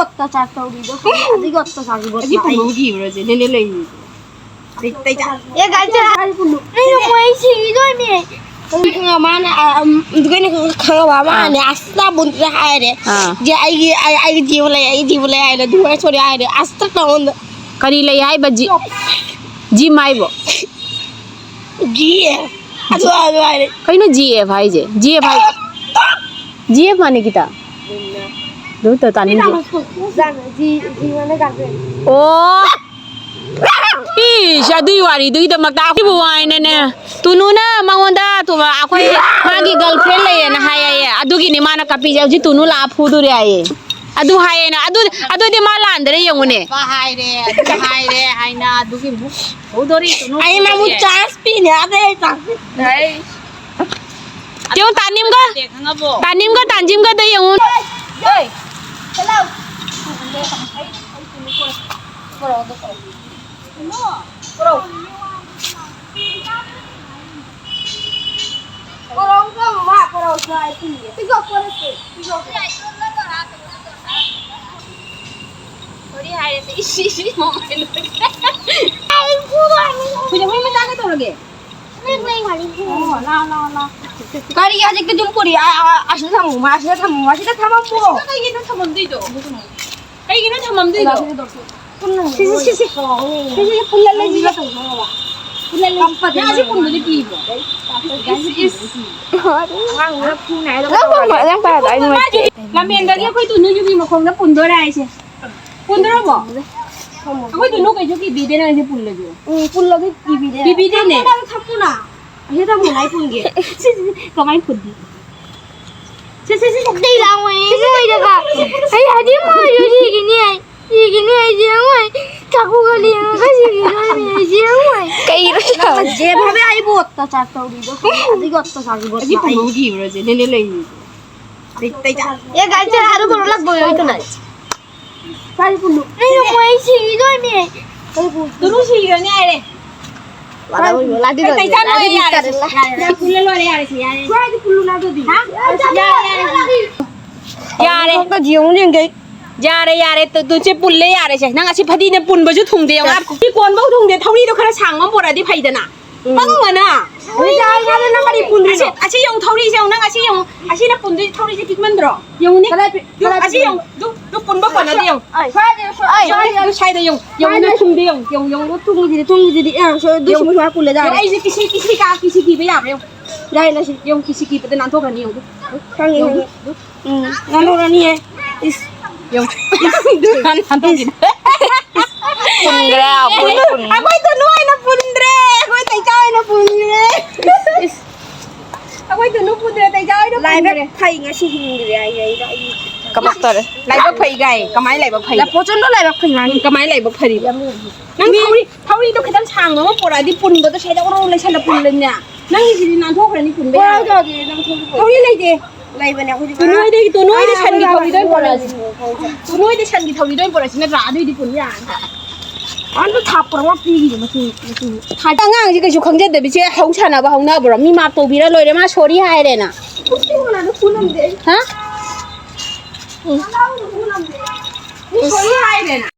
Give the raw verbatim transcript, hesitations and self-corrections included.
ꯑꯣꯠꯇ ꯆꯥꯛ ꯇꯧꯔꯤꯗꯣ ꯈꯪꯕ꯭ꯔꯥ? ꯑꯗꯨꯒꯤ ꯑꯣꯠꯇ ꯆꯥꯛ ꯏꯕꯣ ꯑꯁꯤ ꯄꯨꯟꯅ ꯎꯈꯤꯕ꯭ꯔꯣ ꯁꯦ? ꯅꯦꯅꯦ ꯂꯩꯔꯤꯁꯦ꯫ ꯑꯩ, ꯑꯩ ꯆꯥ-, ꯑꯦ, ꯒꯥꯔꯤ ꯆꯥ-, ꯒꯥꯔꯤ ꯄꯨꯟꯅ꯫ ꯑꯩꯅ ꯃꯣꯏ ꯁꯤꯈꯤꯗꯣꯏꯅꯦ꯫ ꯑꯗꯨ ꯈꯪꯉꯕ ꯃꯥꯅ, ꯑ, ꯑꯝ, ꯑꯗꯨꯒ ꯑꯩꯅ ꯈꯪꯉꯕ ꯃꯥꯅꯦ, ꯑꯥ꯫ ꯑꯁ, ꯇꯥꯕꯨꯟꯗꯨꯗ ꯍꯥꯏꯔꯦ꯫ ꯑꯥ꯫ ꯖꯤ, ꯑꯩꯒꯤ, ꯑꯩ, ꯑꯩꯒꯤ ꯖꯤꯕ ꯂꯩ, ꯑꯩꯒꯤ ꯖꯤꯕ ꯂꯩ ꯍꯥꯏꯔꯦ꯫ ꯑꯗꯨꯒ ꯁꯣꯔꯤ ꯍꯥꯏꯔꯦ꯫ ꯑꯁ, ꯇꯥꯕꯨꯟꯗ꯫ ꯀꯔꯤ ꯂꯩ ꯍꯥꯏꯕ? ꯖꯤ-, ꯖꯤꯝ ꯍꯥꯏꯕꯣ? G F. ꯑꯗꯨ, ꯑꯗꯨ ꯍꯥꯏꯔꯦ꯫ ꯀꯩꯅꯣ ꯖꯤ ꯑꯦꯐ ꯍꯥꯏꯁꯦ? ꯖꯤ ꯑꯦꯐ ꯍꯥꯏ-, ꯖꯤ ꯑꯦꯐ ꯃꯥꯅꯦ ꯒꯤꯇꯥ? ꯑꯗꯨ ꯇ-, ꯇꯥꯅꯤꯡꯗꯦ꯫ ꯖꯤ, ꯖꯤ ꯃꯥꯅꯦ ꯒꯥꯔꯜꯐ꯭ꯔꯦꯟ꯫ ꯑꯣ! ꯏꯁ, ꯑꯗꯨꯏ ꯋꯥꯔꯤꯗꯨꯒꯤꯗꯃꯛꯇ ꯑꯩꯈꯣꯏꯕꯨ ꯋꯥꯏꯅꯅꯦ꯫ ꯇꯨꯅꯨꯅ ꯃꯉꯣꯟꯗ ꯇꯨ-, ꯑꯩꯈꯣꯏ ꯃꯥꯒꯤ ꯒꯔꯜꯐ꯭ꯔꯦꯟ ꯂꯩꯌꯦꯅ ꯍꯥꯏ ꯍꯥꯏꯌꯦ꯫ ꯑꯗꯨꯒꯤꯅꯦ ꯃꯥꯅ ꯀꯞꯄꯤꯁꯦ꯫ ꯍꯧꯖꯤꯛ ꯇꯨꯅꯨ ꯂꯥꯛꯑ ꯐꯨꯗꯣꯔꯦ ꯍꯥꯏꯌꯦ꯫ ꯑꯗꯨ ꯍꯥꯏꯌꯦꯅ꯫ ꯑꯗꯨ, ꯑꯗꯨꯗꯤ ꯃꯥ ꯂꯥꯟꯗꯔꯦ ꯌꯦꯡꯉꯨꯅꯦ꯫ ꯍꯥꯏꯔꯦ, ꯑꯗꯨ ꯍꯥꯏꯔꯦ ꯍꯥꯏꯅ ꯑꯗꯨꯒꯤ ꯑꯃꯨꯛ ꯍꯧꯗꯣꯔꯤ ꯇꯨꯅꯨ ꯑꯩ ꯃꯥꯕꯨ ꯐꯨꯗꯣꯔꯤ꯫ ꯆꯥꯟꯁ ꯄꯤꯅꯦ, ꯑꯗꯩ ꯑꯩ ꯆꯥꯟꯁ ꯄꯤ-, ꯑꯩ ꯌꯦꯡꯉꯨ, ꯇꯥꯅꯤꯝꯒ, ꯈꯪꯉꯕꯣ? ꯇꯥꯅꯤꯝꯒ ꯇꯥꯟꯖꯤꯝꯒꯗ ꯌꯦꯡꯉꯨ꯫ ꯑꯣꯏ, ꯆꯠꯂꯣ꯫ ꯑꯩ, ꯑꯩ ꯇꯨꯅꯨ ꯄꯣꯔꯛ-, ꯄꯣꯔꯛꯑꯣ, ꯑꯗꯣ ꯄꯣꯔꯛꯑꯣ꯫ ꯇꯨꯅꯨ, ꯄꯣꯔꯛꯑꯣ꯫ ꯄꯣꯔꯛꯑꯣ, ꯃꯥ ꯄꯣꯔꯛꯑꯣ, ꯑꯩ ꯄꯤꯒꯦ꯫ ꯄꯤꯒꯣ, ꯄꯣꯔꯛꯀꯦ, ꯄꯤꯒꯣ꯫ ꯁꯣꯔꯤ ꯍꯥꯏꯔꯁꯦ꯫ ꯏꯁ, ꯏꯁ, ꯏꯁ, ꯃꯃꯥꯏ ꯂꯣꯏꯔꯦ꯫ ꯍꯨꯏꯗ ꯍꯨꯏ ꯃꯆꯥ ꯀꯩꯗꯧꯔꯒꯦ? ꯑꯣ, ꯂꯥꯎ, ꯂꯥꯎ, ꯂꯥꯎ꯫ ꯀꯔꯤ ꯍꯧꯖꯤꯛꯇ ꯑꯗꯨꯝ ꯄꯨꯔꯤ? ꯑ, ꯑ, ꯑꯁꯤꯗ ꯊꯝꯃꯨ, ꯑꯁꯤꯗ ꯊꯝꯃꯨ, ꯑꯁꯤꯗ ꯊꯝꯃꯝꯃꯣ꯫ ꯑꯁꯤꯗ ꯀꯩꯒꯤꯅꯣ ꯊꯝꯃꯝꯗꯣꯏꯗꯣ? ꯀꯩꯒꯤꯅꯣ ꯊꯝꯃꯝꯗꯣꯏꯗꯣ? ꯁꯤ, ꯁꯤ, ꯁꯤ, ꯁꯤ꯫ ꯁꯤ, ꯁꯤ, ꯁꯤ, ꯄꯨꯜꯂꯜꯂꯦ, ꯁꯤ, ꯁꯤ꯫ ꯄꯨꯜꯂꯜꯂꯦ꯫ ꯅꯪ ꯑꯁꯤ ꯄꯨꯟꯕꯗꯤ ꯀꯤꯕ꯭ꯔꯣ? ꯏꯁ, ꯏꯁ, ꯏꯁ꯫ ꯑꯉꯥꯡꯗꯨꯅ ꯐꯨꯅꯤ ꯍꯥꯏꯔꯒ ꯅꯪ ꯄꯥꯝꯃꯣ, ꯅꯪ ꯄꯥꯝꯃꯣ, ꯑꯩ ꯅꯨꯡꯉꯥꯏꯇꯦ꯫ ꯂꯝꯍꯦꯟꯕꯒꯤ ꯑꯩꯈꯣꯏ ꯇꯨꯅꯨ ꯌꯨꯕꯤ ꯃꯈꯣꯡꯗ ꯄꯨꯟꯗꯣꯔꯦ ꯍꯥꯏꯁꯦ꯫ ꯄꯨꯟꯗ꯭ꯔꯕꯣ? ꯑꯩꯈꯣꯏ ꯇꯨꯅꯨ ꯀꯩꯁꯨ ꯀꯤꯕꯤꯗꯦ ꯅꯪꯁꯦ ꯄꯨꯜꯂꯁꯨ꯫ ꯎꯝ, ꯄꯨꯜꯂꯗꯤ ꯀꯤꯕꯤꯗꯦ꯫ ꯀꯤꯕꯤꯗꯦꯅꯦ꯫ ꯊꯝꯃꯨꯅ, ꯊꯝꯃꯨꯅ꯫ ꯑꯁꯤꯗ ꯊꯝꯃꯨꯅ, ꯑꯩ ꯄꯨꯟꯒꯦ꯫ ꯁꯤ, ꯁꯤ, ꯁꯤ, ꯀꯃꯥꯏꯅ ꯄꯨꯟꯅꯤ? ꯁꯤ, ꯁꯤ, ꯁꯤ, ꯁꯤ꯫ ꯑꯇꯩ ꯂꯥꯡꯉꯣꯏ, ꯁꯤ ꯂꯣꯏꯔꯒ꯫ ꯑꯩ ꯍꯧꯖꯤꯛ ꯃꯥꯁꯨ ꯁꯤꯒꯤꯅꯤ ꯍꯥꯏ꯫ ꯁꯤꯒꯤꯅꯤ ꯍꯥꯏ, ꯌꯦꯡꯉꯣꯏ꯫ ꯆꯥꯛꯀꯨꯒ ꯂꯦꯡꯉꯒ ꯁꯤꯒꯤꯗꯣꯏꯅꯦ, ꯌꯦꯡꯉꯣꯏ꯫ ꯀꯩꯅꯣ? ꯅꯪꯅ ꯖꯦ ꯐꯥꯕꯤ ꯑꯩꯕꯨ ꯑꯣꯠꯇ ꯆꯥꯛ ꯇꯧꯔꯤꯗꯣ ꯈꯪꯕ꯭ꯔꯥ? ꯑꯗꯨꯒꯤ ꯑꯣꯠꯇ ꯆꯥꯛ ꯏꯕꯣ ꯑꯁꯤ ꯄꯨꯟꯅ ꯎꯈꯤꯕ꯭ꯔꯣ ꯁꯦ? ꯅꯦꯅꯦ ꯂꯩꯔꯤꯁꯦ꯫ ꯑꯦ, ꯒꯥꯔꯤ ꯆꯠꯂ ꯑꯗꯨ ꯄꯨꯔꯛꯑꯣ, ꯂꯥꯛꯄ ꯌꯥꯏ ꯀꯅꯥ? ꯀꯥꯏ ꯄꯨꯜꯂꯨ? ꯑꯩꯅ ꯃꯣꯏ ꯁꯤꯈꯤꯗꯣꯏꯅꯦ꯫ ꯀꯥꯏ ꯄꯨꯜꯂꯨ? ꯇꯨꯔꯨ ꯁꯤꯈ꯭ꯔꯅꯤ ꯍꯥꯏꯔꯦ꯫ ꯂꯥꯗꯤ ꯀꯩ ꯆꯥꯅꯣ ꯂꯥꯗꯤ ꯌꯥꯔꯦ, ꯇꯜꯂꯦ꯫ ꯌꯥꯔꯦ, ꯌꯥꯔꯦ꯫ ꯄꯨꯜꯂ ꯂꯣꯏꯔꯦ, ꯌꯥꯔꯦ, ꯁꯤ ꯌꯥꯔꯦ꯫ ꯁ꯭ꯋꯥꯏꯗ ꯄꯨꯜꯂꯨ ꯂꯥꯗꯨꯗꯤ꯫ ꯍꯥ? ꯌꯥꯔꯦ, ꯌꯥꯔꯦ꯫ ꯌꯥꯔꯦ꯫ ꯑꯝꯇ ꯌꯦꯡꯉꯨ ꯌꯦꯡꯒꯦ꯫ ꯌꯥꯔꯦ, ꯌꯥꯔꯦ, ꯇꯨ, ꯇꯨ, ꯁꯦ ꯄꯨꯜꯂꯦ, ꯌꯥꯔꯦꯁꯦ꯫ ꯅꯪ ꯑꯁꯤ ꯐꯗꯤꯅ ꯄꯨꯟꯕꯁꯨ ꯊꯨꯡꯗꯦ, ꯌꯦꯡꯉꯨ꯫ ꯁꯤ ꯀꯣꯟꯕꯧ ꯊꯨꯡꯗꯦ, ꯊꯧꯔꯤꯗꯣ ꯈꯔ ꯁꯥꯡꯕ ꯑꯃ ꯄꯣꯔꯛꯑꯗꯤ ꯐꯩꯗꯅ꯫ ꯎꯝ꯫ ꯄꯪꯕꯅ꯫ ꯍꯧꯖꯤꯛ ꯌꯥꯔꯦ, ꯌꯥꯔꯦ, ꯅꯪ ꯀꯔꯤ ꯄꯨꯟꯗ꯭ꯔꯤꯅꯣ? ꯑꯁꯤ, ꯑꯁꯤ ꯌꯦꯡꯉꯨ, ꯊꯧꯔꯤꯁꯦ ꯌꯦꯡꯉꯨ, ꯅꯪ ꯑꯁꯤ ꯌꯦꯡꯉꯨ, ꯑꯁꯤꯅ ꯄꯨꯟꯗꯣꯏ ꯊꯧꯔꯤꯁꯦ ꯄꯤꯛꯃꯟꯗ꯭ꯔꯣ? ꯌꯦꯡꯉꯨꯅꯦ꯫ ꯀꯗꯥꯏ ꯄꯤ-, ꯌꯦꯡꯉꯨ, ꯀꯗꯥꯏ ꯑꯁꯤ ꯄꯤꯛꯃꯟ-, ꯌꯦꯡꯉꯨ, ꯑꯗꯨ, ꯑꯗꯨ ꯄꯨꯟꯕ ꯀꯣꯟꯅꯗꯦ ꯌꯦꯡꯉꯨ꯫ ꯑꯩ, ꯁ꯭ꯋꯥꯏꯗ, ꯁ꯭ꯋꯥꯏꯗ, ꯁ꯭ꯋꯥꯏꯗ꯫ ꯑꯗꯨ ꯁ꯭ꯋꯥꯏꯗ ꯌꯦꯡꯉꯨ, ꯌꯦꯡꯉꯨ, ꯌꯦꯡꯉꯨ, ꯊꯨꯡꯉꯤꯁꯤꯗꯤ, ꯊꯨꯡꯉꯤꯁꯤꯗꯤ, ꯑ, ꯁꯣ-, ꯑꯗꯨ ꯌꯦꯡꯉꯨ꯫ ꯁꯨꯝ ꯁꯨꯃꯥꯏꯅ ꯄꯨꯜꯂꯦ, ꯌꯥꯔꯦ꯫ ꯌꯦꯡꯉꯨ, ꯑꯩꯁꯦ ꯀꯤꯁꯤ, ꯀꯤꯁꯤ ꯀꯥ-, ꯀꯤꯁꯤ ꯀꯤꯕ ꯌꯥꯕ꯭ꯔꯥ ꯌꯦꯡꯉꯨ꯫ ꯌꯥꯏ, ꯂꯁꯤ꯫ ꯌꯦꯡꯉꯨ, ꯀꯤꯁꯤ ꯀꯤꯕꯗ ꯅꯥꯟꯊꯣꯛꯈ꯭ꯔꯅꯤ ꯌꯦꯡꯉꯨ꯫ ꯈꯪꯉꯦ, ꯌꯦꯡꯉꯨ, ꯈꯪꯉꯦ꯫ ꯑꯗꯨ꯫ ꯎꯝ, ꯅꯥꯟꯊꯣꯛꯈ꯭ꯔꯅꯤꯌꯦ꯫ ꯏꯁ꯫ ꯌꯦꯡꯉꯨ꯫ ꯅꯥꯟꯊꯣꯛꯈꯤꯗ꯫ ꯄꯨꯟꯈ꯭ꯔꯦ, ꯄꯨꯟ, ꯄꯨꯟ꯫ ꯑꯩꯈꯣꯏ ꯇꯣꯅꯨ ꯑꯣꯏꯅ ꯄꯨꯟꯗ꯭ꯔꯦ, ꯑꯩꯈꯣꯏ ꯇꯩꯆꯥ ꯑꯣꯏꯅ ꯄꯨꯟꯈ꯭ꯔꯦ꯫ ꯏꯁ, ꯏꯁ꯫ ꯑꯩꯈꯣꯏ ꯇꯣꯅꯨ ꯄꯨꯟꯗ꯭ꯔꯦ, ꯇꯩꯆꯥ ꯑꯣꯏꯅ ꯄꯨꯟꯈ꯭ꯔꯦ꯫ ꯂꯥꯏꯕꯛ ꯐꯩ ꯉꯁꯤ ꯍꯤꯡꯂꯤꯔꯦ ꯑꯩ, ꯑꯩ, ꯑꯩ꯫ ꯀꯃꯛ ꯇꯧꯔꯦ꯫ ꯂꯥꯏꯕꯛ ꯐꯩ ꯀꯥꯏ, ꯀꯃꯥꯏꯅ ꯂꯥꯏꯕꯛ ꯐꯩ? ꯂꯐꯣꯏ ꯆꯣꯟꯗꯣ ꯂꯥꯏꯕꯛ ꯐꯩ ꯃꯥꯅꯤ꯫ ꯀꯃꯥꯏꯅ ꯂꯥꯏꯕꯛ ꯐꯔꯤꯕ? ꯃꯤ ꯊꯧꯔꯤ, ꯊꯧꯔꯤꯗꯣ ꯈꯤꯇꯪ ꯁꯥꯡꯕ ꯑꯃ ꯄꯣꯔꯛꯑꯗꯤ ꯄꯨꯟꯕꯗꯣ ꯁꯤꯗ ꯑꯣꯔꯣ ꯂꯩꯁꯜꯂ ꯄꯨꯜꯂꯅꯦ꯫ ꯅꯪꯒꯤꯁꯤꯗꯤ ꯅꯥꯟꯊꯣꯛꯈ꯭ꯔꯅꯤ ꯄꯨꯟꯕ ꯄꯣꯔꯛꯑꯣ ꯌꯥꯔꯣꯏ꯫ ꯇꯧꯔꯗꯤ ꯅꯪ ꯊꯧꯔꯤ ꯄꯣꯔꯛꯑꯣ꯫ ꯊꯧꯔꯤ ꯂꯩꯇꯦ꯫ ꯂꯩꯕꯅꯦ ꯑꯩꯈꯣꯏꯁꯨ ꯇꯨ ꯅꯣꯏꯗꯒꯤ, ꯇꯨ ꯅꯣꯏꯗ ꯑꯥ, ꯁꯟꯒꯤ ꯑꯩꯈꯣꯏ ꯊꯧꯔꯤꯗꯣ ꯑꯣꯏꯅ ꯄꯣꯔꯛꯑꯁꯤ꯫ ꯇꯨ ꯅꯣꯏꯗ ꯁꯟꯒꯤ ꯊꯧꯔꯤꯗꯣ ꯑꯣꯏꯅ ꯄꯣꯔꯛꯑꯁꯤ ꯅꯠꯇ꯭ꯔꯥ? ꯑꯗꯨꯏꯗꯤ ꯄꯨꯟ ꯌꯥꯔꯅꯤ꯫ ꯑꯝꯇ ꯊꯥꯞꯄ꯭ꯔꯣ ꯑꯃ ꯄꯤꯈꯤꯒꯦ ꯃꯆꯨ, ꯃꯆꯨ꯫ ꯑꯉꯥꯡꯁꯦ ꯀꯩꯁꯨ ꯈꯪꯖꯗꯕꯤꯁꯦ ꯍꯧ ꯁꯥꯟꯅꯕ ꯍꯧꯅꯕ꯭ꯔꯣ? ꯃꯤ ꯃꯥꯞ ꯇꯧꯕꯤꯔ ꯂꯣꯏꯔꯦ꯫ ꯃꯥ ꯁꯣꯔꯤ ꯍꯥꯏꯔꯦꯅ꯫ ꯀꯅꯥꯗ ꯄꯨꯜꯂꯝꯗꯦ ꯑꯩ꯫ ꯍꯥ? ꯀꯅꯥꯗ ꯄꯨꯜꯂꯝꯗꯦ꯫ ꯃꯤ ꯁꯣꯔꯤ ꯍꯥꯏꯔꯦꯅ꯫